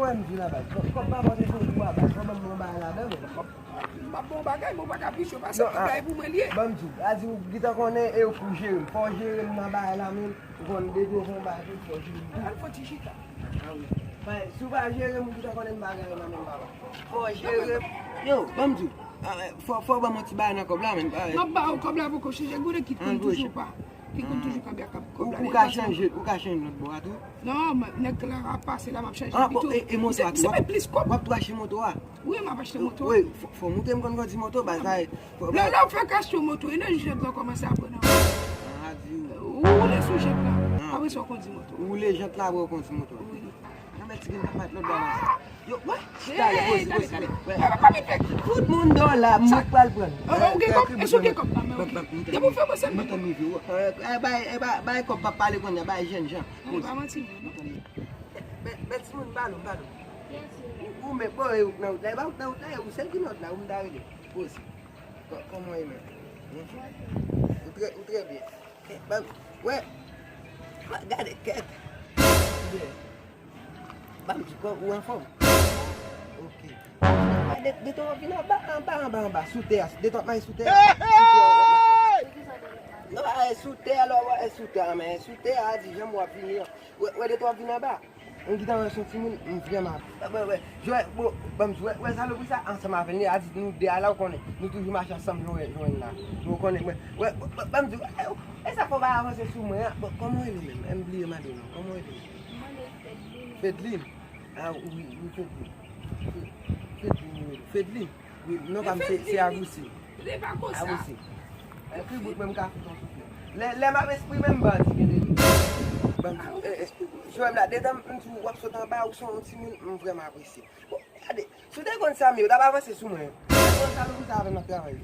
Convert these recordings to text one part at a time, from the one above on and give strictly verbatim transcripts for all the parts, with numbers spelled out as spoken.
Wè m di la baz. Kòb pa pote sou ou a baz. Fò ban m yon bagay ladan men. M ap bon bagay, bon bagay plis yo pase. Bagay pou mwen li ye. Ban m di w, a di w gentan konnen e ou pou jere m. Fò w jere m nan bagay la menm. Ou konn depi w fè yon bagay pou fò w jere m. Al fò ti chita. Bay, si w pa jere m, ou gentan konnen m bagay nan menm papa. Fò w jere m. Yo, ban m di w. Ah, eh, fò, fò w ban m yon ti bagay nan kòb la menm. M ap ba w kòb la poko chanje. Goude ki konn toujou pa. Ki konn toujou kanpe ak kòb la. Ou ka chanje, ou ka chanje lòt bò a tou. Non, nèg la ap pase la, m ap chanje. Ah, bon, e, e moto a tou. Se pa plis kòb. W ap tou achte moto a? Wi, m ap achte moto. Wi, fò, fò montre m konn kondui moto, baz la. Lè, lè w fèk achte moto, e nan jèt la w kòmanse aprann an. Ah, di w. Ou woule sou jèt la, apre sa w kondui moto. Ou woule jèt la, apre w kondui moto. Wi. Nan mèt ti grenn k ap bat lòt bò la. Yo, wè, talè, poze, poze, talè. Wè. Tout moun dò la, m pral pran. Ou gen kòb? Èske w gen kòb? Depi w fè mwen sèl. Bay, bay, bay kòb p ap pale kounye a, bay jènjan. Poze. Bèl timoun, ba nou, ba nou. Ou men, bon, e ou k nan wout la, e pa ou k nan wout la, e ou sèl ki nan wout la, ou m ta rele. Poze. Kò-, kòman w ye menm? Ou trè, ou trè byen. Eh, ban m, wè. Gade, kèt. Ban m di kò, ou anfòm? Ok. De, de, de twa w ap vin anba, anba, anba, anba, sou tè a, de twa w ap mache sou tè a. Sou tè a w ap mache. Non, e sou tè a, lè w wè, e sou tè a, men sou tè a, di janm w ap vini an. Wè, wè, de twa w ap vin anba. M gentan wè se yon timoun, m vrèman. Wè, wè, wè, bon, ban m di, wè, wè, salopri sa, ansanm avè l, li a di nou de a la, ou konnen. Nou toujou mache ansanm, jwenn, jwenn la. Nou konnen, wè, wè, ban m di, wè, e sa fò w pa avanse sou mwen an. Bon, kòman w rele menm? M bliye mande w non. Kòman w rele menm? Fedlin. Ah, wi, wi, Fedlin. Fedlin, wi. Fedlin. Wi, non pa m se, se Agoustin. Agoustin. Ekri bout mwen m ka fout yon soufle. Lè, lè m ap eksprime m bandi gen de. Ban m di, eh, eh, Joel la, detan m di w ap sot anba, ou se yon timoun m vrèman apresye. Bon, gade, si w te konn sa, men w t ap avanse sou mwen. Ou te konn sa, nou sa avè m nan travay.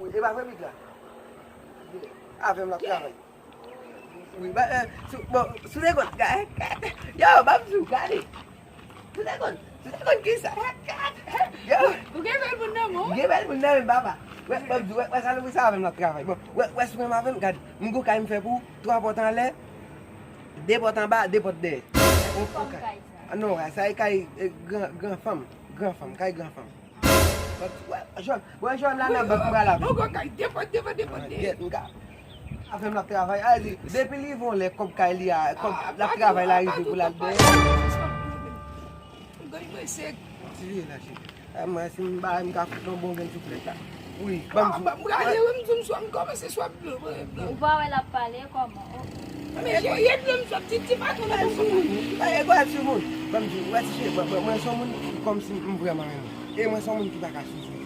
Wi, e pa vre, big la? Avè m nan travay. Wi, ba, eh, sou, bon, sou de kont, ga-, eh, ga-, yo, ban m di w, gade. Sou de kont, sou de kont ki sa? Yo. Ou gen bèl moun nan men w. Gen bèl moun nan men m, papa. Wè, ban m di w, wè, wè, salopri sa avè m nan travay. Bon, wè, wè, sou menm avè m, gade. M gon kay m fè pou ou, twa pòt anlè, de pòt anba, de pòt dèyè. Yon kay. Ah, non, sa e kay, eh, gran, gran fanm, gran fanm, kay gran fanm. Wè, jòn, wè, jòn la nan bank m pral avè. Yon gwo kay, de pòt devan, de pòt dèyè. Gèt, m ka. Avè m l ap travay. A di, depi l rive yon lè, kòb kay li a, kòb l ap travay la rive pou l al dèyè. M konn mwen se. Ti vye la, cheri. A, mwen, si m ba, m ka fout yon bon grenn souflèt la. Wi, ban m di. M gade, wi, m di m swa, m kòmanse swa blan, blan. Ou pa wè l ap pale, kòman? Men, e, e, e, dlo m sot, ti, ti patwon nan sou moun. E, e, gwa sou moun. Ban m di, wè, ti cheri, mwen, mwen, mwen se yon moun kòmsi m vrèman renmen. E mwen se yon moun ki pa ka soufri.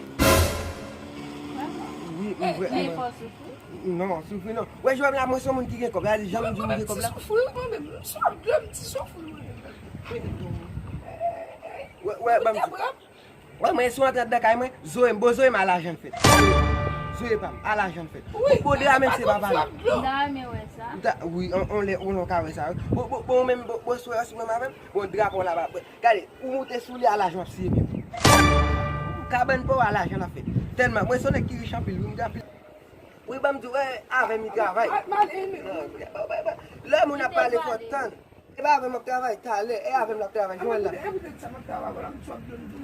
Wi, m vrèman. Men fò soufri? Non, soufri non. Wè, jwè m la, mwen se yon moun ki gen kòb. Gade, jan m di m gen kòb la. Soufri, mwen menm. M sot dlo, m ti soufri, mwen menm. Wè, wè, ban m di. Wè, mwen, si w antre anndan kay mwen, zoe m, bon, zoe m, a lajan l fèt. Zoe pa m, a lajan l fèt. Bon, bon, dra menm se pa pale. M ta renmen wè sa. Ou ta, wi, on, on lè, on lè w ka wè sa, wi. Bon, bon, bon, ou menm, bon, bon, sou, sou menm avè m, bon, dra pa w la, ba, bon, gade, ou moute sou li, a lajan w ap siye pye w. Kabann pa w, a lajan l ap fèt. Tèlman, mwen, se yon nèg ki rich anpil, wi, m gen anpil. Wi, ban m di w, wè, avè m li travay. Lè moun ap pale, fò w tann. E pa avè m ap travay, talè, e avè m l ap travay, jwenn la.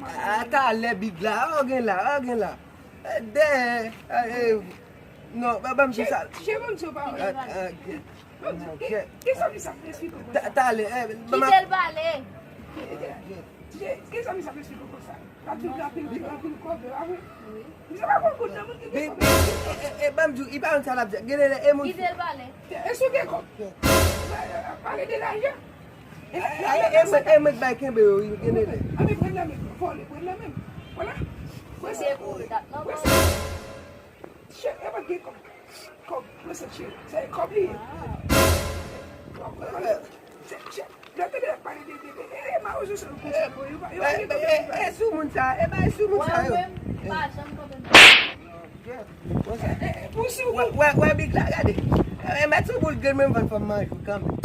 A, talè, big la, a, w gen la, a, w gen la. E, dèyè, e, e, non, ba, ban m di sa. Talè, e, kite l pale. Gen, gen zanmi sa m esplike w konsa. L ap di w gen anpil, anpil kòb, e pa vre? Wi. Misye pa konn kote moun ki gen kòb. E, e, e, ban m di w, li pa konn sa l ap di. Gen de lè, e moun. Kite l pale. E si w gen kòb. Pale de lajan. E, e, e, e mwen, e mwen k bay kenbe yo, wi, gen de lè. Anben, pran nan men m, vòlè, pran nan men m. Vwala. Pran sa. Misye kouri dat nan kòb. Chè, e pa gen kòb. Kòb, mwen se chè. Se kòb li ye. Kòb, kòb, kòb. Chè, chè. Lè tande y ap pale de, de, de, e, mawozo sa yo konsa, bon, yo pa, yo pa gen kòb. E, e, e sou moun sa, e bay sou moun sa yo. Mwen menm, m pa janm konprann. Wè, wè, wè, big la, gade. E, mèt sou boul grenn mwen vann fò m manje w kanmenm.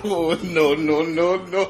Oh, no, no, no, no.